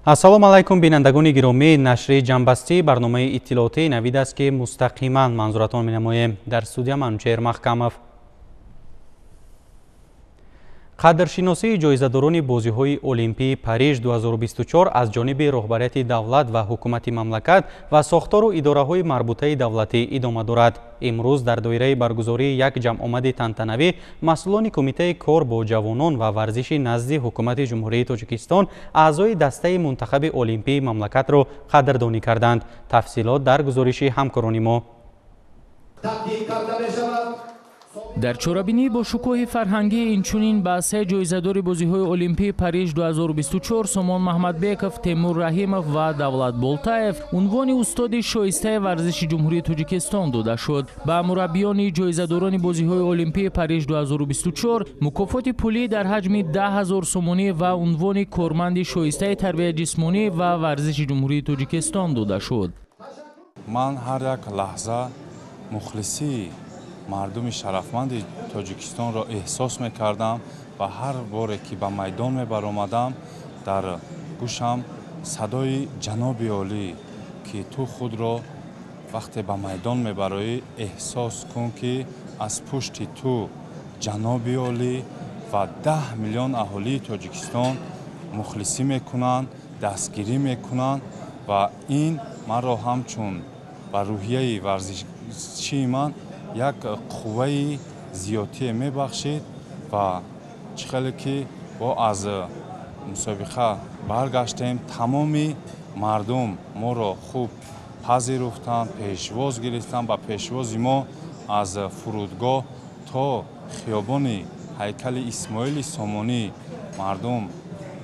Ассалому алайкум, бинандагони гиромӣ. Нашри ҷамъбастии барномаи иттилоотии Навид аст, ки мустақиман манзуратон менамоем. Дар студия Манучеҳр Маҳкамов. Қадршиносии ҷоизадорони бозиҳои Олимпии Париж 2024 аз ҷониби роҳбарияти давлат ва ҳукумати мамлакат ва сохтору идораҳои марбутаи давлатӣ идома дорад. Имрӯз дар доираи баргузории як ҷамъомади тантанавӣ масъулони Кумитаи кор бо ҷавонон ва варзиши назди Ҳукумати Ҷумҳурии Тоҷикистон аъзои дастаи мунтахаби олимпии мамлакатро қадрдонӣ карданд. Тафсилот дар гузориши ҳамкорони мо. Дар чорабинии бо шукӯҳи фарҳангӣ инчунин ба се ҷоизадори бозиҳои Олимпии Париж 2024 Сомон Маҳмадбеков, Темур Раҳимов ва Давлат Болтаев унвони устоди шоистаи варзиши Ҷумҳурии Тоҷикистон дода шуд. Ба мураббиёни ҷоизадорони бозиҳои Олимпии Париж 2024 мукофоти пулӣ дар ҳаҷми 10 000 сомонӣ ва унвони корманди шоистаи тарбияи ҷисмонӣ ва варзиши Ҷумҳурии Тоҷикистон дода шуд. Ман ҳар як лаҳза мухлисии мардуми шарафманди Тоҷикистонро эҳсос мекардам ва ҳар боре ки ба майдон мебаромадам, дар гӯшам садои ҷаноби олӣ, ки ту худро вақте ба майдон мебароӣ, эҳсос кун, ки аз пушти ту ҷаноби олӣ ва 10 миллион аҳолии Тоҷикистон мухлисӣ мекунанд, дастгирӣ мекунанд ва ин маро ҳамчун ба рӯҳияи варзишии ман як қувваи зиёдтие мебахшид. Ва чӣ хеле ки бо аз мусобиқа баргаштем, тамоми мардум моро хуб пазируфтанд, пешвоз гирифтанд. Ба пешвози мо аз фурудгоҳ то хиёбони ҳайкали Исмоили Сомонӣ мардум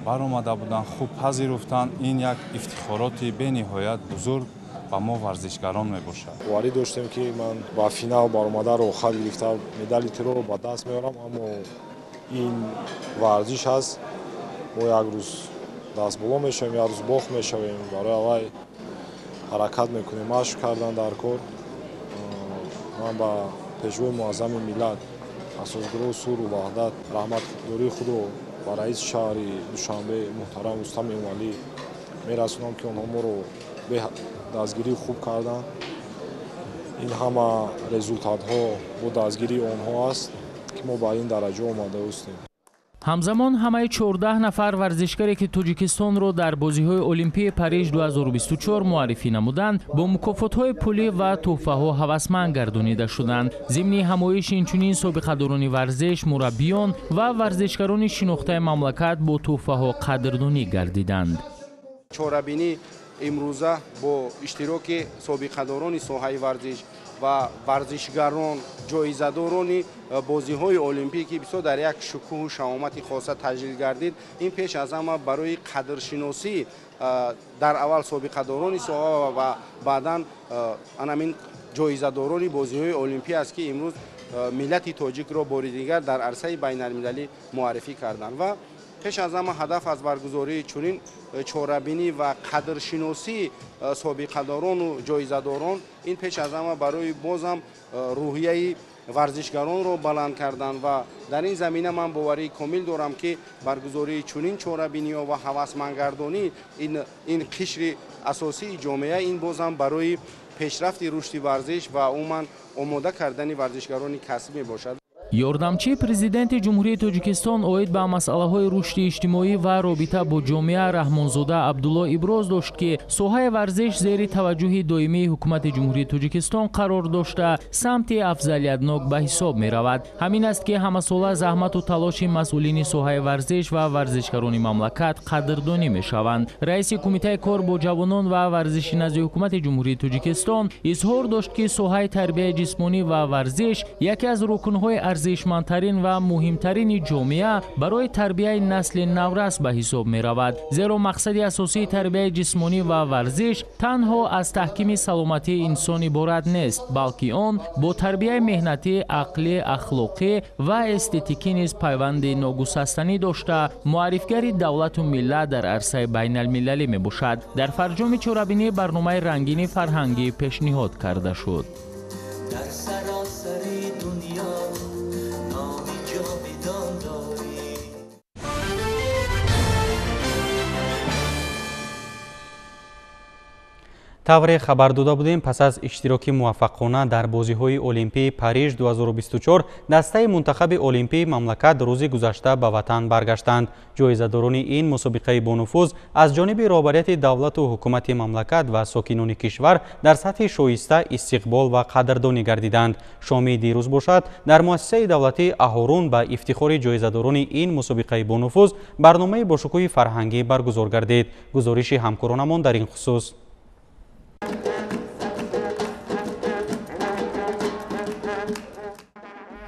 баромада буданд, хуб пазируфтанд. Ин як ифтихороти бениҳоят бузург ба мо варзишгарон мебошад. Боварӣ доштем, ки ман ба финал баромада, роҳхат гирифта, медали тиллоро ба даст меорам, аммо ин варзиш аст. Мо як рӯз дастболо мешавем, як рӯз бохт мешавем. Барои аввай ҳаракат мекунем, машқ кардан дар кор. Ман ба Пешвои муаззами миллат, Асосгузори сулҳу ваҳдат раҳматдории худро ба раиси шаҳри Душанбе муҳтарам Рустам Эмомалӣ мерасонам, ки онҳо моро дастгирии хуб карданд. Ин ҳама результатҳо бо дастгирии онҳо аст, ки мо ба ин дараҷа омада ҳастем. Ҳамзамон ҳамаи 14 нафар варзишгаре, ки Тоҷикистонро дар бозиҳои Олимпии Париж 2024 муаррифӣ намуданд, бо мукофотҳои пулӣ ва тӯҳфаҳо ҳавасманд гардонида шуданд. Зимни ҳамоиш инчунин собиқадорони варзиш, мураббиён ва варзишгарони шинохтаи мамлакат бо тӯҳфаҳо қадрдонӣ гардиданд. Чорабинӣ имрӯза бо иштироки собиқадорони соҳаи варзиш ва варзишгарон, ҷоизадорони бозиҳои олимпӣ, ки бисёр дар як шукӯҳу шаҳомати хоса таҷлил гардид, ин пеш аз ҳама барои қадршиносӣ дар аввал собиқадорони соҳа ва баъдан анамин ҷоизадорони бозиҳои олимпӣ аст, ки имрӯз миллати тоҷикро бори дигар дар арсаи байналмилалӣ муаррифӣ карданд. Ва пеш аз ҳама ҳадаф аз баргузории чунин чорабинӣ ва қадршиносии собиқадорону ҷоизадорон ин пеш аз ҳама барои бозам рӯҳияи варзишгаронро баланд кардан. Ва дар ин замина ман боварии комил дорам, ки баргузории чунин чорабиниҳо ва ҳавасмандгардонии ин қишри асосии ҷомеа ин бозам барои пешрафти рушди варзиш ва умуман омода кардани варзишгарони касбӣ мебошад. Ёрдамчии Президенти Ҷумҳурии Тоҷикистон оид ба масъалаҳои рушди иҷтимоӣ ва робита бо ҷомеа Раҳмонзода Абдулло иброз дошт, ки соҳаи варзиш зери таваҷҷӯҳи доимии Ҳукумати Ҷумҳурии Тоҷикистон қарор дошта, самти афзалиятнок ба ҳисоб меравад. Ҳамин аст, ки ҳамасола заҳмату талоши масъулини соҳаи варзиш ва варзишгарони мамлакат қадрдонӣ мешаванд. Раиси Кумитаи кор бо ҷавонон ва варзиши назди Ҳукумати Ҷумҳурии Тоҷикистон изҳор дошт, ки соҳаи тарбияи ҷисмонӣ ва варзиш яке аз рукнҳои арзишмандтарин ва муҳимтарини ҷомеа барои тарбияи насли наврас ба ҳисоб меравад, зеро мақсади асосии тарбияи ҷисмонӣ ва варзиш танҳо аз таҳкими саломатии инсон иборат нест, балки он бо тарбияи меҳнатӣ, ақлӣ, ахлоқӣ ва эстетикӣ низ пайванди ногусастанӣ дошта, муаррифгари давлату миллат дар арсаи байналмилалӣ мебошад. Дар фарҷоми чорабинӣ барномаи рангини фарҳангӣ пешниҳод карда шуд. Дар саросари дунё номи ҷовидон дорӣ. Тавре хабар дода будем, пас аз иштироки муваффақона дар бозиҳои Олимпии Париж 2024 дастаи мунтахаби Олимпии мамлакат рӯзи гузашта ба ватан баргаштанд. Ҷоизадорони ин мусобиқаи бонуфуз аз ҷониби роҳбарияти давлату ҳукумати мамлакат ва сокинони кишвар дар сатҳи шоиста истиқбол ва қадрдонӣ гардиданд. Шоми дирӯз бошад, дар муассисаи давлатии Аҳорун ба ифтихори ҷоизадорони ин мусобиқаи бонуфуз барномаи бошукӯҳи фарҳангӣ баргузор гардид. Гузориши ҳамкоронамон дар ин хусус.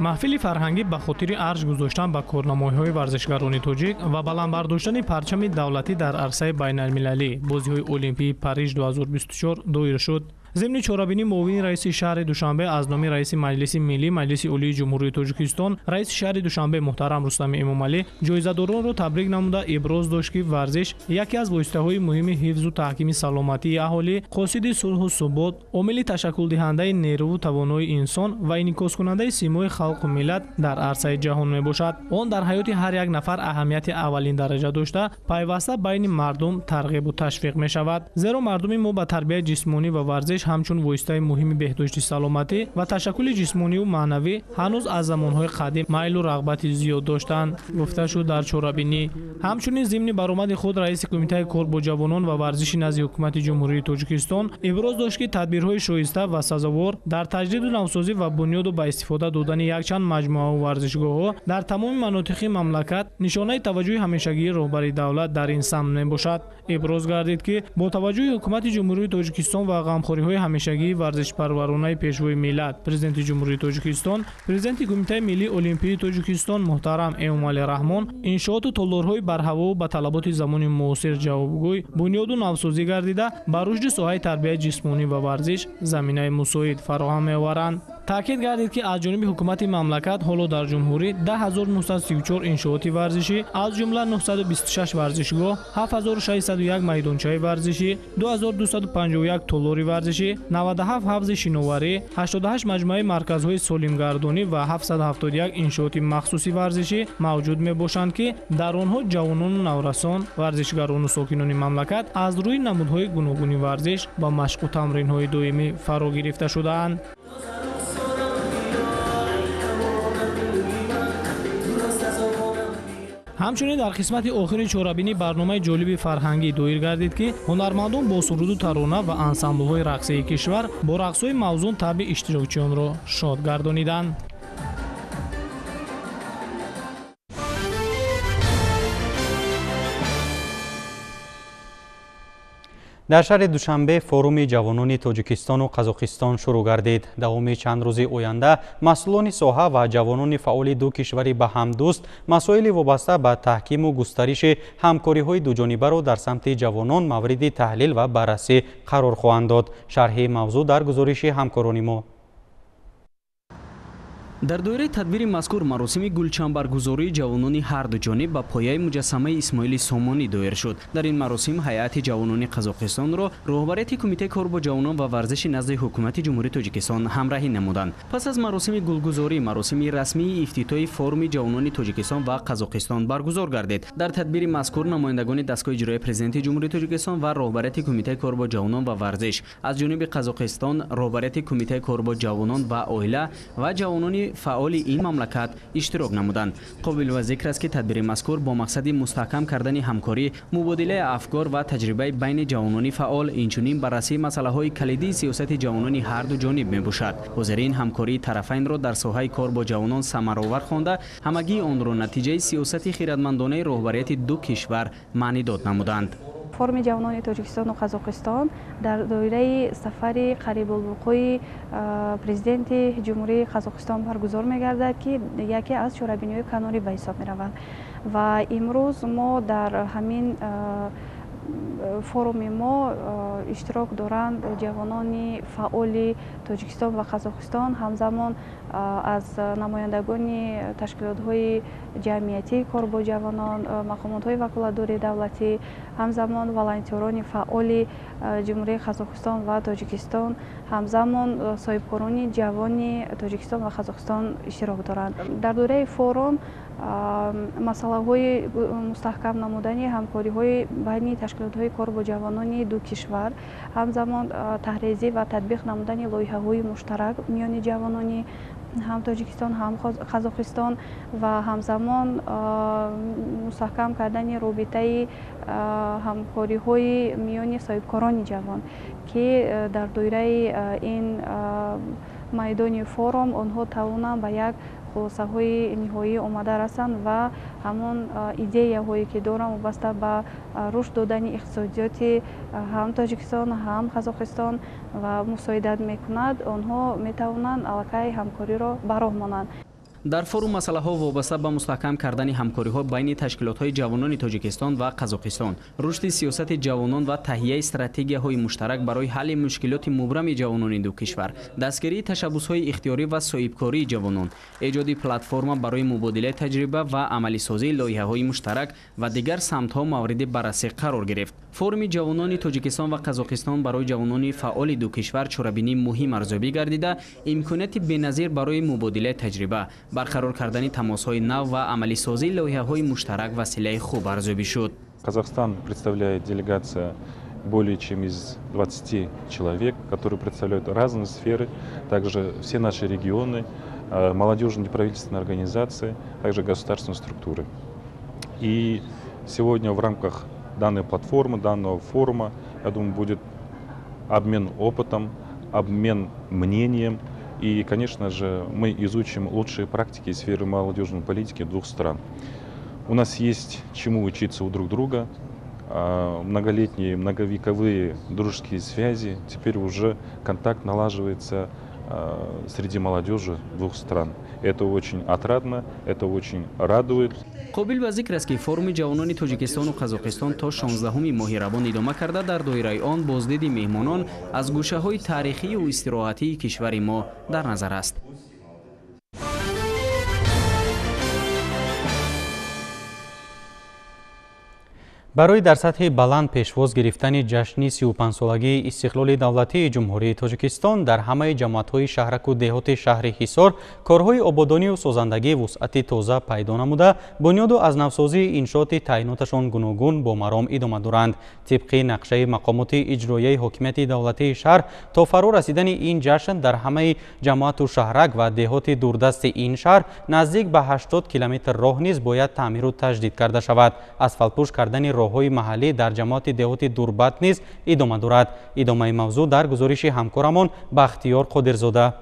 Маҳфили фарҳангӣ ба хотири арҷ гузоштан ба корнамоиҳои варзишгарони тоҷик ва баланд бардоштани парчами давлатӣ дар арсаи байналмилалӣ бозиҳои Олимпии Париж 2024 доир шуд. Зимни чорабинӣ муовини раиси шаҳри Душанбе аз номи раиси Маҷлиси Миллӣ Маҷлиси Олии Ҷумҳурии Тоҷикистон, раиси шаҳри Душанбе муҳтарам Рустами Эмомалӣ ҷоизадоронро табрик намуда иброз дошт, ки варзиш яке аз воситаҳои муҳими ҳифзу таҳкими саломатии аҳолӣ, қосиди сулҳу субот, омили ташаккулдиҳандаи нерӯву тавонои инсон ва инъикоскунандаи симои халқу миллат дар арсаи ҷаҳон мебошад. Он дар ҳаёти ҳар як нафар аҳамияти аввалин дараҷа дошта, пайваста байни мардум тарғибу ташвиқ мешавад. Зеро мардуми мо ба тарбияи ҷисмонӣ ва варзиш ҳамчун воситаи муҳими беҳдошти саломатӣ ва ташаккули ҷисмонию маънавӣ ҳанӯз аз замонҳои қадим майлу рағбати зиёд доштанд, гуфта шуд дар чорабинӣ. Ҳамчунин зимни баромади худ раиси Кумитаи кор бо ҷавонон ва варзиши назди ҳукумати Ҷумҳурии Тоҷикистон иброз дошт, ки тадбирҳои шоиста ва сазовор дар таҷдиду навсозӣ ва бунёду ба истифода додани якчанд маҷмӯаву варзишгоҳҳо дар тамоми манотиқи мамлакат нишонаи таваҷҷӯҳи ҳамешагии роҳбари давлат дар ин самт мебошад. Иброз гардид, ки бо таваҷҷӯҳи ҳукумати Ҷумҳурии Тоҷикистон ва ғамхориҳои ҳамешагии варзишпарваронаи пешвои миллат, Президенти Ҷумҳурии Тоҷикистон, Президенти Кумитаи миллии Олимпии Тоҷикистон муҳтарам Эмомалӣ Раҳмон иншооту толорҳои барҳавову ба талаботи замони муосир ҷавобгӯй бунёду навсозӣ гардида, ба рушди соҳаи тарбияи ҷисмонӣ ва варзиш заминаи мусоид фароҳам меоваранд. Таъкид гардид, ки аз ҷониби ҳукумати мамлакат ҳоло дар ҷумҳурӣ 10934 иншооти варзишӣ, аз ҷумла 926 варзишгоҳ, 7601 майдончаи варзишӣ, 2251 толори варзишӣ, 97 ҳавзи шиноварӣ, 88 маҷмӯаи марказҳои солимгардонӣ ва 771 иншооти махсуси варзишӣ мавҷуд мебошанд, ки дар онҳо ҷавонону наврасон, варзишгарону сокинони мамлакат аз рӯи намудҳои гуногуни варзиш ба машқу тамринҳои доимӣ фаро гирифта шудаанд. Ҳамчунин дар қисмати охири чорабинӣ барномаи ҷолиби фарҳангӣ доир гардид, ки ҳунармандон бо суруду тарона ва ансамблҳои рақсии кишвар бо рақсҳои мавзун табъи иштирокчиёнро шод гардониданд. Дар шаҳри Душанбе форуми ҷавонони Тоҷикистону Қазоқистон шурӯъ гардид. Давоми чанд рӯзи оянда масъулони соҳа ва ҷавонони фаъоли ду кишвари ба ҳамдӯст масоили вобаста ба таҳкиму густариши ҳамкориҳои дуҷонибаро дар самти ҷавонон мавриди таҳлил ва баррасӣ қарор хоҳанд дод. Шарҳи мавзӯъ дар гузориши ҳамкорони мо. Дар доираи тадбири мазкур маросими гулчамбаргузории ҷавонони ҳар ду ҷониб ба пояи муҷассамаи Исмоили Сомонӣ доир шуд. Дар ин маросим ҳайати ҷавонони Қазоқистонро роҳбарияти Кумитаи кор бо ҷавонон ва варзиши назди ҳукумати Ҷумҳурии Тоҷикистон ҳамраҳӣ намуданд. Пас аз маросими гулгузорӣ маросими расмии ифтитоҳи форуми ҷавонони Тоҷикистон ва Қазоқистон баргузор гардид. Дар тадбири мазкур намояндагони дастгоҳи иҷроияи Президенти Ҷумҳурии Тоҷикистон ва роҳбарияти Кумитаи кор бо ҷавонон ва варзиш аз ҷониби Қазоқистон, роҳбарияти Кумитаи кор бо ҷавонон ва оила ва ҷавонони фаъоли ин мамлакат иштирок намуданд. Қобил ва зикр аст, ки тадбири мазкур бо мақсади мустаҳкам кардани ҳамкорӣ, мубодилаи афкор ва таҷрибаи байни ҷавонони фаъол, инчунин баррасии масъалаҳои калидии сиёсати ҷавонони ҳар ду ҷониб мебошад. Ҳозирин ҳамкории тарафайнро дар соҳаи кор бо ҷавонон самаровар хонда, ҳамагии онро натиҷаи сиёсати хиратмандонаи роҳбарияти ду кишвар маънидод намуданд. Форуми ҷавонони Тоҷикистону Қазоқистон дар доираи сафари қарибулвуқӯи президенти Ҷумҳурии Қазоқистон баргузор мегардад, ки яке аз чорабиниҳои канорӣ ба ҳисоб меравад. Ва имрӯз мо дар ҳамин форуми мо иштирок доранд ҷавонони фаъоли Тоҷикистон ва Қазоқистон, ҳамзамон аз намояндагони ташкилотҳои ҷамъиятӣ кор бо ҷавонон, мақомотҳои ваколатдори давлатӣ, ҳамзамон волонтёрони фаъоли Ҷумҳурии Қазоқистон ва Тоҷикистон, ҳамзамон соҳибкорони ҷавони Тоҷикистон ва Қазоқистон иштирок доранд. Дар доираи форум масъалаҳои мустаҳкам намудани ҳамкориҳои байни ташкилотҳои кор бо ҷавонони ду кишвар, ҳамзамон таҳрезӣ ва татбиқ намудани лоиҳаҳои муштарак миёни ҷавонони ҳам Тоҷикистон, ҳам Қазоқистон ва ҳамзамон мустаҳкам кардани робитаи ҳамкориҳои миёни соҳибкорони ҷавон, ки дар доираи ин майдони форум онҳо тавонанд ба як хулосаҳои ниҳоӣ омада расанд ва ҳамон идеяҳое ки доранд вобаста ба рушд додани иқтисодиёти ҳам Тоҷикистон, ҳам Қазоқистон ва мусоидат мекунад, онҳо метавонанд аллакай ҳамкориро ба роҳ монанд. Дар форум масъалаҳо вобаста ба мустаҳкам кардани ҳамкориҳо байни ташкилотҳои ҷавонони Тоҷикистон ва Қазоқистон, рушди сиёсати ҷавонон ва таҳияи стратегияҳои муштарак барои ҳалли мушкилоти мубрами ҷавонони ду кишвар, дастгирии ташаббусҳои ихтиёрӣ ва соҳибкории ҷавонон, эҷоди платформа барои мубодилаи таҷриба ва амалисозии лоиҳаҳои муштарак ва дигар самтҳо мавриди баррасӣ қарор гирифт. Форуми ҷавонони Тоҷикистон ва Қазоқистон барои ҷавонони фаъоли ду кишвар чорабинии муҳим арзёбӣ гардида, имконияти беназир барои мубодилаи таҷриба, барқарор кардани тамосҳои нав ва амалисозии лоиҳаҳои муштарак василаи хуб арзёбӣ шуд. Казахстан представляет делегация более чем из 20 человек, которые представляют разные сферы, также все наши регионы, молодежные неправительственные организации, также государственные структуры. И сегодня в рамках данной платформы, данного форума, я думаю, будет обмен опытом, обмен мнением. И, конечно же, мы изучим лучшие практики в сфере молодежной политики двух стран. У нас есть чему учиться у друг друга. Многолетние, многовековые дружеские связи. Теперь уже контакт налаживается среди молодежи двух стран. Это очень отрадно, это очень радует. Қобил ба зикр аст, ки форуми ҷавонони Тоҷикистону Қазоқистон то 16 моҳи равон идома карда, дар доираи он боздиди меҳмонон аз гӯшаҳои таърихию истироҳатии кишвари мо дар назар аст. Барои дар сатҳи баланд пешвоз гирифтани ҷашни 35-солагии истиқлоли давлатии Ҷумҳурии Тоҷикистон дар ҳамаи ҷамоатҳои шаҳраку деҳоти шаҳри Ҳисор корҳои ободонию созандагӣ вусъати тоза пайдо намуда, бунёду аз навсозии иншооти таъиноташон гуногун бо маром идома доранд. Тибқи нақшаи мақомоти иҷроияи ҳокимияти давлатии шаҳр, то фаро расидани ин ҷашн дар ҳамаи ҷамоату шаҳрак ва деҳоти дурдасти ин шаҳр наздик ба 80 километр роҳ низ бояд таъмиру таҷдид карда шавад. Асфалтпӯш кардани роҳҳои маҳаллӣ дар ҷамоати деҳоти Дурбат низ идома дорад. Идомаи мавзӯъ дар гузориши ҳамкорамон Бахтиёр Қодирзода.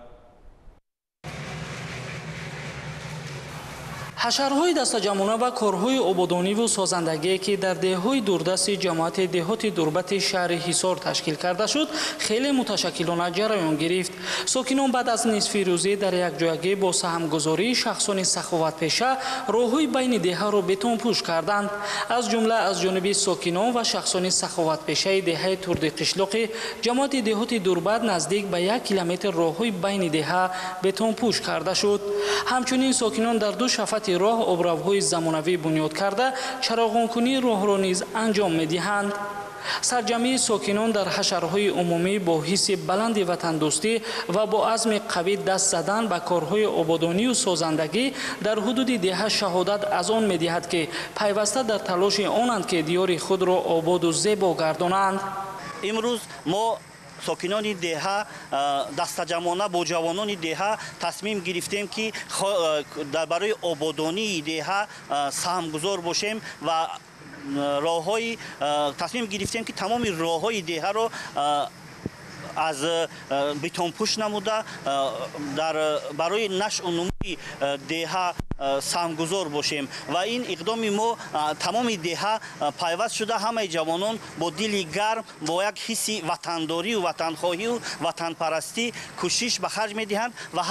Ҳашарҳои дастаҷамъона ва корҳои ободониву созандагие, ки дар деҳҳои дурдасти ҷамоати деҳоти Дурбати шаҳри Ҳисор ташкил карда шуд, хеле муташаккилона ҷараён гирифт. Сокинон баъд аз нисфи рӯзӣ дар якҷоягӣ бо саҳмгузории шахсони саховатпеша роҳҳои байни деҳаро бетонпӯш карданд. Аз ҷумла аз ҷониби сокинон ва шахсони саховатпешаи деҳаи Турди Қишлоқи ҷамоати деҳоти Дурбат наздик ба 1 километр роҳҳои байни деҳа бетонпӯш карда шуд. Ҳамчунин сокинон дар ду шафати роҳ обравҳои замонавӣ бунёд карда, чароғонкунии роҳро низ анҷом медиҳанд. Сарҷамъии сокинон дар ҳашарҳои умумӣ бо ҳисси баланди ватандӯстӣ ва бо азми қавӣ даст задан ба корҳои ободонию созандагӣ дар ҳудуди деҳа шаҳодат аз он медиҳад, ки пайваста дар талоши онанд, ки диёри худро ободу зебо гардонанд. Имрӯз мо сокинони деҳа дастаҷамъона бо ҷавонони деҳа тасмим гирифтем, ки барои ободонии деҳа саҳмгузор бошем ва роҳҳои тасмим гирифтем, ки тамоми роҳҳои деҳаро аз бетонпӯш намуда барои нашъу нумӯи деҳа саҳмгузор бошем. Ва ин иқдоми мо тамоми деҳа пайваст шуда, ҳамаи ҷавонон бо дили гарм, бо як ҳисси ватандорию ватанхоҳию ватанпарастӣ кӯшиш ба харҷ медиҳанд ва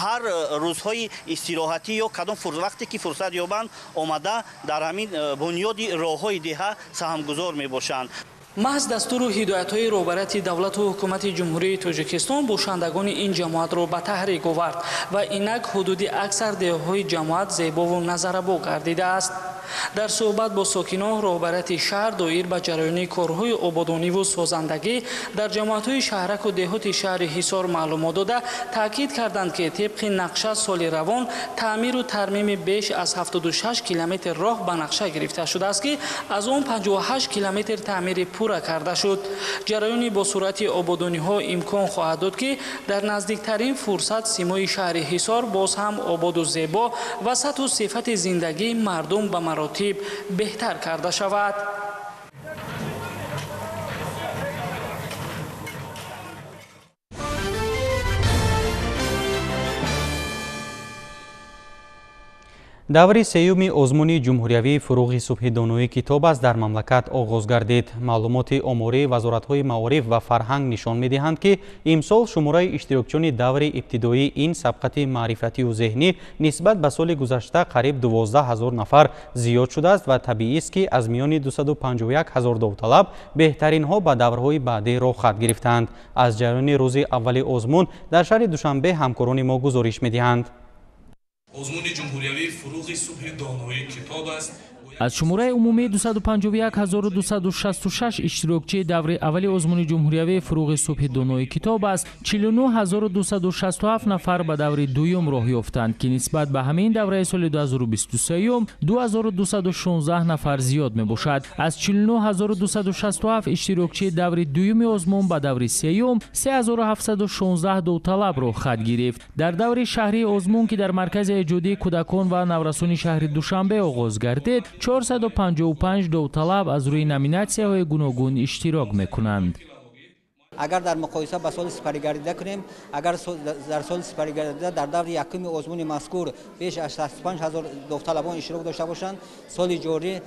ҳар рӯзҳои истироҳатӣ ё кадом вақте ки фурсат ёбанд, омада дар ҳамин бунёди роҳҳои деҳа саҳмгузор мебошанд. Маҳз дастуру ҳидоятҳои роҳбарияти давлату ҳукумати Ҷумҳурии Тоҷикистон бошандагони ин ҷамоатро ба таҳрик овард ва инак ҳудуди аксар деҳҳои ҷамоат зебову назарабо гардидааст. Дар суҳбат бо сокинон роҳбарияти шаҳр доир ба ҷараёни корҳои ободониву созандагӣ дар ҷамоатҳои шаҳраку деҳоти шаҳри Ҳисор маълумот дода, таъкид карданд, ки тибқи нақша соли равон таъмиру тармими беш аз 76 километр роҳ ба нақша гирифта шудааст, ки аз он 58 километр таъмири пурра карда шуд. Ҷараёни бо суръати ободониҳо имкон хоҳад дод, ки дар наздиктарин фурсат симои шаҳри Ҳисор боз ҳам ободу зебо ва сатҳу сифати зиндагии мардум ба маротиб беҳтар карда шавад. Даври сеюми озмуни ҷумҳуриявии фуруғи субҳи донои китоб аст дар мамлакат оғоз гардид. Маълумоти омории вазоратҳои маориф ва фарҳанг нишон медиҳанд, ки имсол шумораи иштирокчиёни даври ибтидоии ин сабқати маърифатию зеҳнӣ нисбат ба соли гузашта қариб 12 ҳазор нафар зиёд шудааст ва табиист, ки аз миёни 251 ҳазор довталаб беҳтаринҳо ба даврҳои баъдӣ роҳхат гирифтаанд. Аз ҷараёни рӯзи аввали озмун дар шаҳри Душанбе ҳамкорони мо гузориш медиҳанд. Озмуни ҷумҳуриявии фуруғи субҳи донои китоб аст. Аз шумораи умумии 251266 иштирокчии даври аввали озмуни ҷумҳуриявии фуруғи субҳи донои китоб аст, 49267 нафар ба даври дуюм роҳ ёфтанд, ки нисбат ба ҳамин давраи соли 2023 2216 нафар зиёд мебошад. Аз 49267 иштирокчии даври дуюми озмун ба даври сеюм 3716 довталаб роҳ хат гирифт. Дар даври шаҳрии озмун, ки дар маркази эҷодии кӯдакон ва наврасони шаҳри Душанбе оғоз гардид, 455 довталаб аз рӯи номинатсияҳои гуногун иштирок мекунанд. Агар дар муқоиса ба соли сипаригардида кунем, агар дар соли сипаригардида дар даври якуми озмуни мазкур беш аз 65 ҳазор довталабон иштирок дошта бошанд, соли ҷорӣ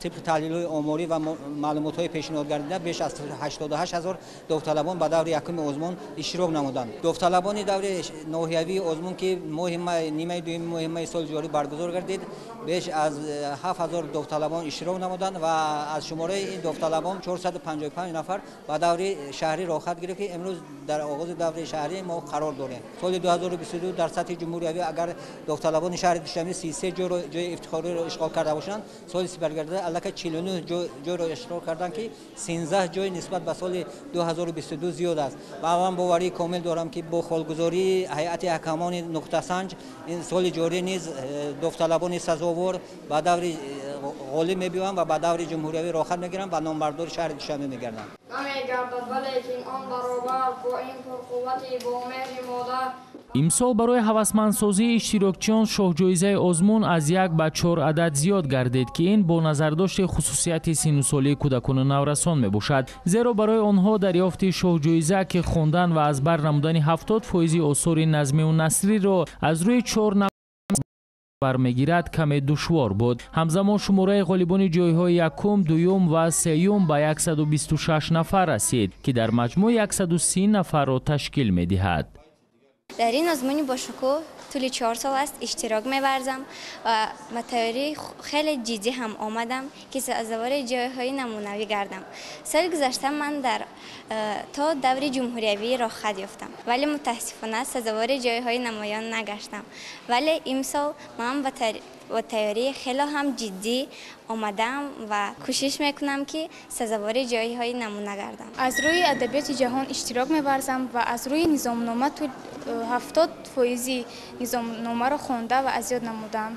тибқи таҳлилҳои оморӣ ва маълумотҳои пешниҳодгардида беш аз 88 ҳазор довталабон ба даври якуми озмун иштирок намуданд. Довталабони даври ноҳиявии озмун, ки моҳи май, нимаи дуюми моҳи майи соли ҷорӣ баргузор гардид, беш аз 7 ҳазор довталабон иштирок намуданд ва аз шумораи ин довталабон 455 нафар ба даври шаҳрӣ роҳхат гирифт, ки имрӯз дар оғози даври шаҳрӣ мо қарор дорем. Соли 2022 дар сатҳи ҷумҳуриявӣ агар довталабони шаҳри Душанбе 33 ҷои ифтихориро ишғол карда бошанд, соли сипаригардида аллакай 49 ҷойро ишғол карданд, ки 13 ҷой нисбат ба соли 2022 зиёд аст. Ва ман боварии комил дорам, ки бо холгузории ҳайати ҳакамони нуқтасанҷ ин соли ҷорӣ низ довталабони сазовор ба даври ғолиб мебиёянд ва ба даври ҷумҳуриявӣ роҳхат мегиранд ва номбардори шаҳри Душанбе мегарданд. Имсол барои ҳавасмандсозии иштирокчиён шоҳҷоизаи озмун аз 1 ба 4 адад зиёд гардид, ки ин бо назардошти хусусияти синну солии кӯдакону наврасон мебошад. Зеро барои онҳо дарёфти шоҳҷоиза, ки хондан ва аз бар намудани 70% осори назмию насриро аз рӯи 4 бармегирад, каме душвор буд. Ҳамзамон шумораи ғолибони ҷойҳои якум, дуюм ва сеюм ба 126 нафар расид, ки дар маҷмӯъ 130 нафарро ташкил медиҳад. Дар ин озмуни бошукӯҳ тӯли 4 сол аст иштирок меварзам ва ба тайёрии хеле ҷиддӣ ҳам омадам, ки сазовори ҷойҳои намунавӣ гардам. Соли гузашта ман то даври ҷумҳуриявӣ роҳхат ёфтам, вале мутаассифона сазовори ҷойҳои намоён нагаштам. Вале имсол ман бо тайёрии хеле ҳам ҷиддӣ омадаам ва кӯшиш мекунам, ки сазовори ҷойҳои намуна гардам. Аз рӯи адабиёти ҷаҳон иштирок меварзам ва аз рӯи низомнома 70% низомномаро хонда ва аз ёд намудам.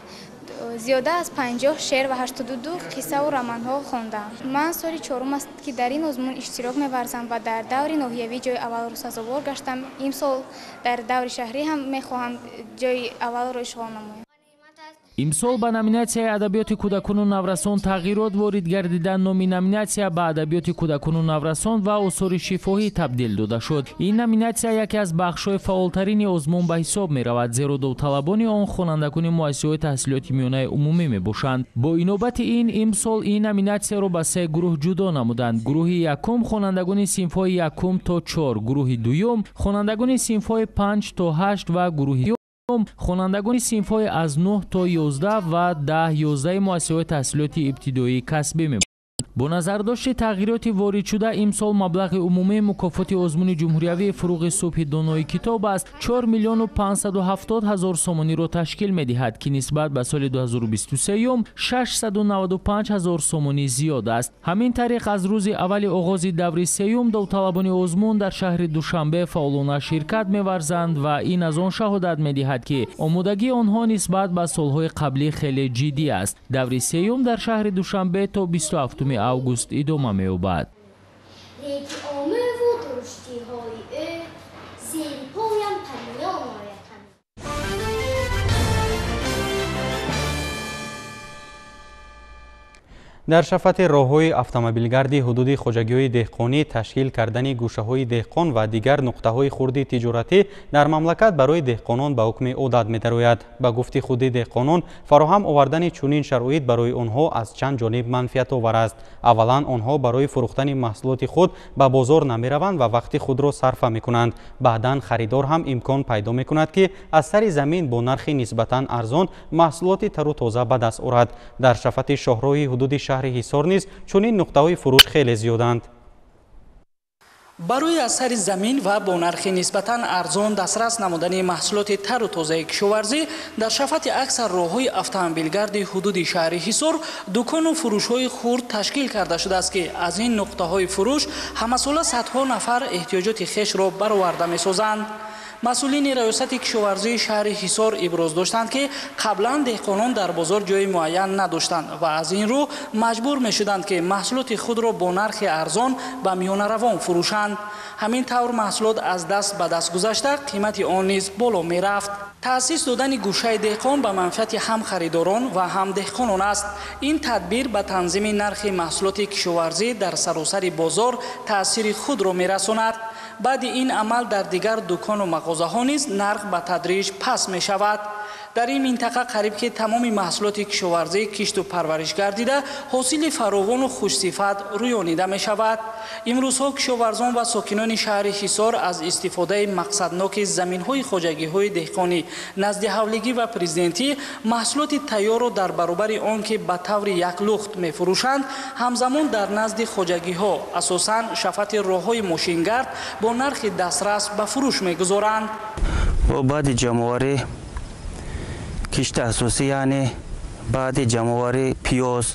Зиёда аз 50 шеър ва 82 қиссаву романҳо хондам. Ман соли чорум аст, ки дар ин озмун иштирок меварзам ва дар даври ноҳиявӣ ҷои аввалро сазовор гаштам. Имсол дар даври шаҳрӣ ҳам мехоҳам ҷои аввалро ишғол намоям. Имсол ба номинатсияи адабиёти кӯдакону наврасон тағйирот ворид гардида, номи номинатсия ба адабиёти кӯдакону наврасон ва осори шифоҳӣ табдил дода шуд. Ин номинатсия яке аз бахшҳои фаъолтарини озмун ба ҳисоб меравад, зеро довталабони он хонандагони муассисаҳои таҳсилоти миёнаи умумӣ мебошанд. Бо инобати ин имсол ин номинатсияро ба 3 гурӯҳ ҷудо намуданд. Гурӯҳи якум хонандагони синфҳои 1 то 4, гурӯҳи дуюм хонандагони синфҳои 5 то 8 ва гурӯҳи хонандагони синфҳои аз 9 то 11 ва 10-11 муассисаҳои таҳсилоти ибтидоии касбӣ мебошанд. Бо назардошти тағйироти воридшуда имсол маблағи умумии мукофоти озмуни ҷумҳуриявии фуруғи субҳи донои китоб аст 4 570 000 сомониро ташкил медиҳад, ки нисбат ба соли 2023 695 000 сомонӣ зиёд аст. Ҳамин тариқ аз рӯзи аввали оғози даври сеюм довталабони озмун дар шаҳри Душанбе фаъолона ширкат меварзанд ва ин аз он шаҳодат медиҳад, ки омодагии онҳо нисбат ба солҳои қаблӣ хеле ҷиддӣ аст. Даври сеюм дар шаҳри Душанбе то 27 август идома меёбад. Дар шафати роҳҳои автомобилгарди ҳудуди хоҷагиҳои деҳқонӣ ташкил кардани гӯшаҳои деҳқон ва дигар нуқтаҳои хурди тиҷоратӣ дар мамлакат барои деҳқонон ба ҳукми одат медарояд. Ба гуфти худи деҳқонон, фароҳам овардани чунин шароит барои онҳо аз чанд ҷониб манфиатовар аст. Аввалан, онҳо барои фурӯхтани маҳсулоти худ ба бозор намераванд ва вақти худро сарфа мекунанд. Баъдан харидор ҳам имкон пайдо мекунад, ки аз сари замин бо нархи нисбатан арзон маҳсулоти тару тоза ба даст орад. Дар шафати шоҳроҳи ҳудуди шаҳри Ҳисор низ чунин нуқтаҳои фурӯш хеле зиёданд. Барои аз сари замин ва бо нархи нисбатан арзон дастрас намудани маҳсулоти тару тозаи кишоварзӣ дар шафати аксар роҳҳои автомобилгарди ҳудуди шаҳри Ҳисор дукону фурӯшҳои хурд ташкил карда шудааст, ки аз ин нуқтаҳои фурӯш ҳамасола садҳо нафар эҳтиёҷоти хешро бароварда месозанд. Масъулини раёсати кишоварзии шаҳри Ҳисор иброз доштанд, ки қаблан деҳқонон дар бозор ҷои муайян надоштанд ва аз ин рӯ маҷбур мешуданд, ки маҳсулоти худро бо нархи арзон ба миёнаравон фурӯшанд. Ҳамин тавр маҳсулот аз даст ба даст гузашта қимати он низ боло мерафт. Таъсис додани гӯшаи деҳқон ба манфиати ҳам харидорон ва ҳам деҳқонон аст. Ин тадбир ба танзими нархи маҳсулоти кишоварзӣ дар саросари бозор таъсири худро мерасонад. Баъди ин амал дар дигар дукону мағозаҳо низ нарх ба тадриҷ паст мешавад. Дар ин минтақа қариб ки тамоми маҳсулоти кишоварзӣ кишту парвариш гардида, ҳосили фаровону хушсифат рӯёнида мешавад. Имрӯзҳо кишоварзон ва сокинони шаҳри Ҳисор аз истифодаи мақсадноки заминҳои хоҷагиҳои деҳқонӣ назди ҳавлигӣ ва президентӣ маҳсулоти тайёрро дар баробари он ки ба таври яклухт мефурӯшанд, ҳамзамон дар назди хоҷагиҳо, асосан шафати роҳҳои мошингард, бо нархи дастрас ба фурӯш мегузоранд. Баъди ҷамъоварӣ кишти асосӣ, яъне баъди ҷамъоварӣ пиёз,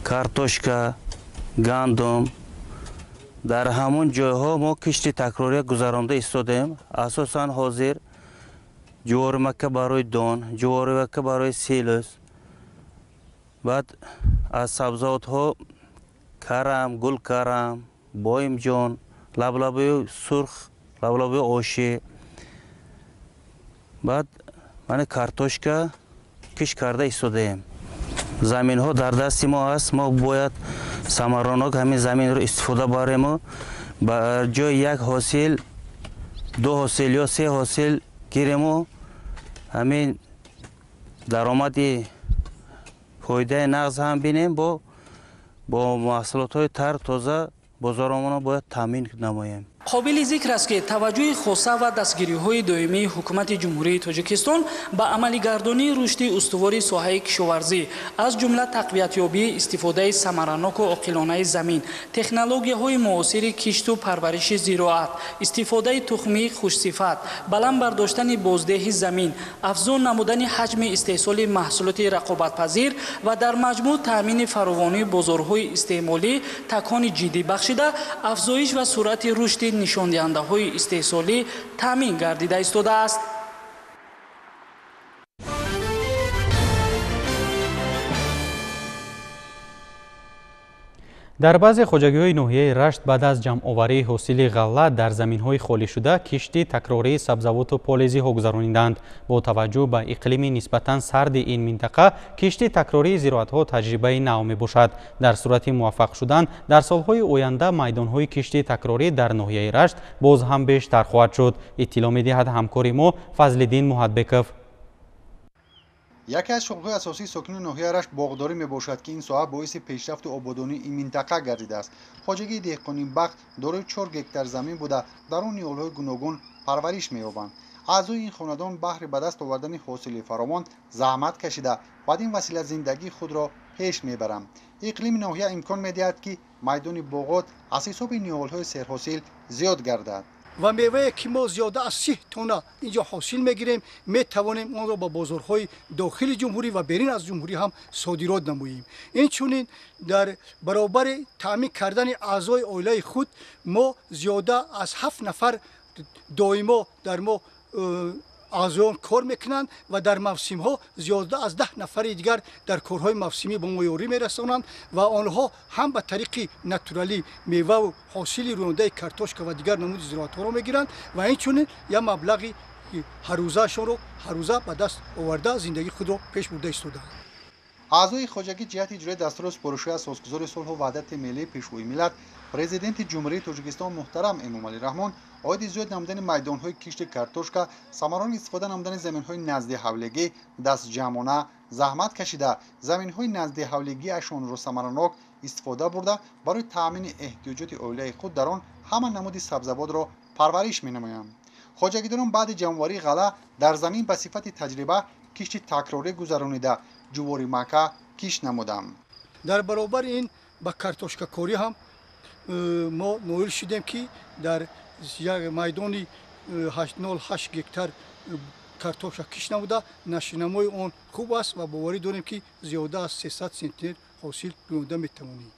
картошка, гандум, дар ҳамон ҷойҳо мо кишти такрория гузаронда истодем. Асосан ҳозир ҷуворимакка барои дон, ҷуворимакка барои селос, баъд аз сабзавотҳо карам, гулкарам, боимҷон, лаблабуи сурх, лаблабуи ошӣ, баъд мана картошка кишт карда истодаем. Заминҳо дар дасти мо аст, мо бояд самаранок ҳамин заминро истифода барему ба ҷои як ҳосил ду ҳосил ё се ҳосил гирему ҳамин даромади фоидаи нағз ҳам бинем, бо маҳсулотҳои тар тоза бозоромонро бояд таъмин намоем. Қобили зикр аст, ки таваҷҷӯҳи хоса ва дастгириҳои доимии ҳукумати Ҷумҳурии Тоҷикистон ба амалигардонии рушди устувори соҳаи кишоварзӣ, аз ҷумла тақвиятёбии истифодаи самараноку оқилонаи замин, технологияҳои муосири кишту парвариши зироат, истифодаи тухмии хушсифат, баланд бардоштани боздеҳи замин, афзун намудани ҳаҷми истеҳсоли маҳсулоти рақобатпазир ва дар маҷмӯъ таъмини фаровонии бозорҳои истеъмолӣ такони ҷиддӣ бахшида, афзоиш ва суръати рушди нишондиҳандаҳои истеҳсолӣ таъмин гардида истодааст. Дар баъзе хоҷагиҳои ноҳияи Рашт баъд аз ҷамъоварии ҳосили ғалла дар заминҳои холишуда кишти такрории сабзавоту полезиҳо гузарониданд. Бо таваҷҷӯҳ ба иқлими нисбатан сарди ин минтақа, кишти такрории зироатҳо таҷрибаи нав мебошад. Дар сурати муваффақ шудан, дар солҳои оянда майдонҳои кишти такрорӣ дар ноҳияи Рашт боз ҳам бештар хоҳад шуд. Иттилоъ медиҳад ҳамкори мо Фазлиддин Муҳатбеков. Яке аз шуғлҳои асосии сокинони ноҳияи Рашт боғдорӣ мебошад, ки ин соҳа боиси пешрафту ободонии ин минтақа гардидааст. Хоҷагии деҳқонии Бахт дорои 4 гектар замин буда, дар он ниҳолҳои гуногун парвариш меёбанд. Аъзои ин хонадон баҳри ба даст овардани ҳосили фаровон заҳмат кашида, бад ин васила зиндагии худро пеш мебаранд. Иқлими ноҳия имкон медиҳад, ки майдони боғот аз ҳисоби ниҳолҳои серҳосил зиёд гардад. Ва мевае ки мо зиёда аз 30 тонна инҷо ҳосил мегирем, метавонем онро ба бозорҳои дохили ҷумҳурӣ ва берун аз ҷумҳурӣ ҳам содирот намоем. Инчунин дар баробари таъмин кардани аъзои оилаи худ мо зиёда аз 7 нафар доимо дар мо аъзоён кор мекунанд ва дар мавсимҳо зиёда аз 10 нафари дигар дар корҳои мавсимӣ ба мо ёрӣ мерасонанд ва онҳо ҳам ба тариқи натуралӣ меваву ҳосили рӯёндаи картошка ва дигар намуди зироатҳоро мегиранд ва инчунин як маблағи ҳаррӯзаашонро ҳаррӯза ба даст оварда зиндагии худро пеш бурда истодаанд. Аъзои хоҷагӣ ҷиҳати иҷрои дастуру супоришҳои асосгузори сулҳу ваҳдати миллӣ, Пешвои миллат, Президенти Ҷумҳурии Тоҷикистон муҳтарам Эмомалӣ Раҳмон оиди зиёд намудани майдонҳои кишти картошка, самарони истифода намудани заминҳои наздиҳавлигӣ дастҷамъона заҳмат кашида, заминҳои наздиҳавлигиашонро самаранок истифода бурда, барои таъмини эҳтиёҷоти оилаи худ дар он ҳама намуди сабзавотро парвариш менамоянд. Хоҷагидорон баъди ҷамъоварии ғалла дар замин ба сифати таҷриба кишти такрорӣ гузаронида, ҷувори мака кишт намуданд. Дар баробари ин ба картошкакорӣ ҳам мо ноил шудем, ки дар майдони 0,8 гектар картошка кишт намуда, нашинамои он хуб аст ва боварӣ дорем, ки зиёда аз 300 центнер ҳосил рӯёнда метавонем.